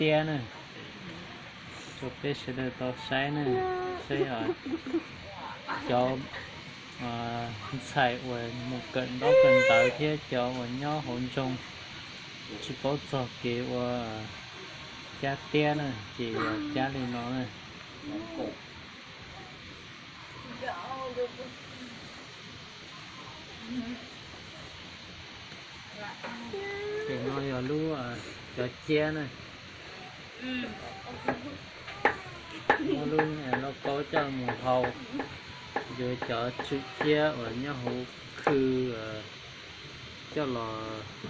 tiab na, rau peb sawv daws tau saib na, saib cov ntxhais uas mus kawm ntaub kawm ntawv thiab cov uas nyob hauv nroog tsis paub txog kev ua cab tiab na, ces yog cab li no na. Ces no yog lub cov ciab na, muab lub lauj kaub coj mus hau, yuav cov tswm ciab uas nyob hauv khw coj los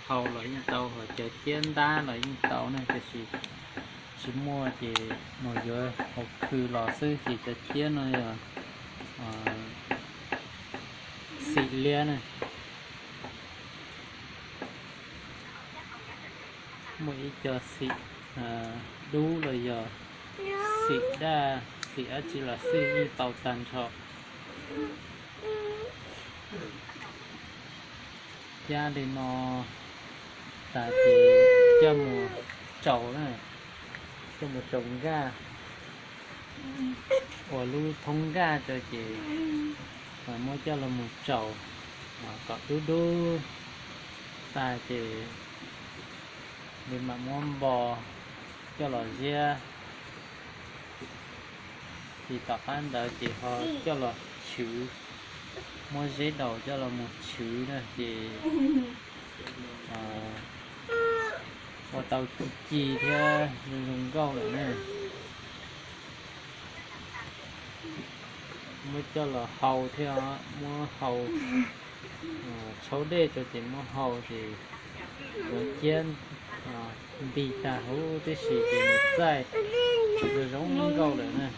hau los yeej tau, ho cov ciab ntab los yeej tau na, tiam sis tsis muaj ces mus yuav hauv khw los xwb, ces cov ciab no yog xim liab na. Muaj ib co xim dub los yog xim daj, xim dab tsi los xij yeej tau tag nrho. Cab li no tas ces coj mus tsaus na, coj mus tsaus nkaj, ua lub thoob nkaj rau ces muab coj los mus tsaus kom dub dub tas ces li mam muab npo coj los ziab. Ces tom qab ntawd ces ho coj los chwv, muab zeb daus coj los mus chwv na ces ua tau ci ci thiab zoo zoo nkauj lawm na. Muab coj los hau thiab, muab hau tshauv dej rau ces muab hau ces cov ciab nti tag huv tib si ces nws txaij zoo zoo nkauj lawm na.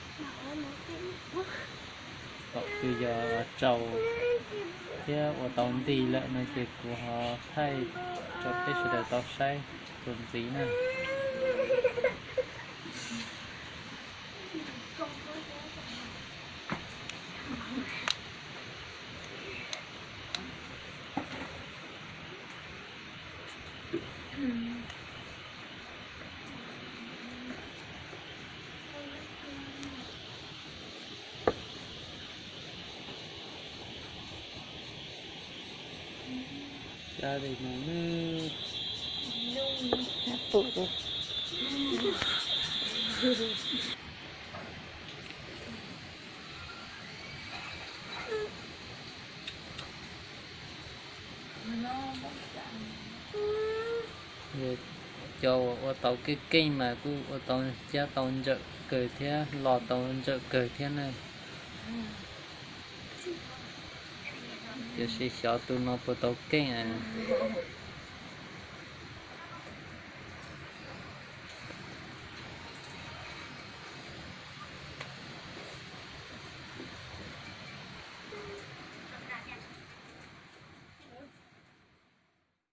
Thaum twg yog tsaus thiab ua tau nti lawm no ces kuv ho thaij rau peb sawv daws tau saib txuas ntxiv na. Cov uas ua tau keej keej mas kuj ua tau cab tau ntsawm kawg thiab los tau ntsawm kawg thiab na. Tiam sis xyov tus no puas tau keej.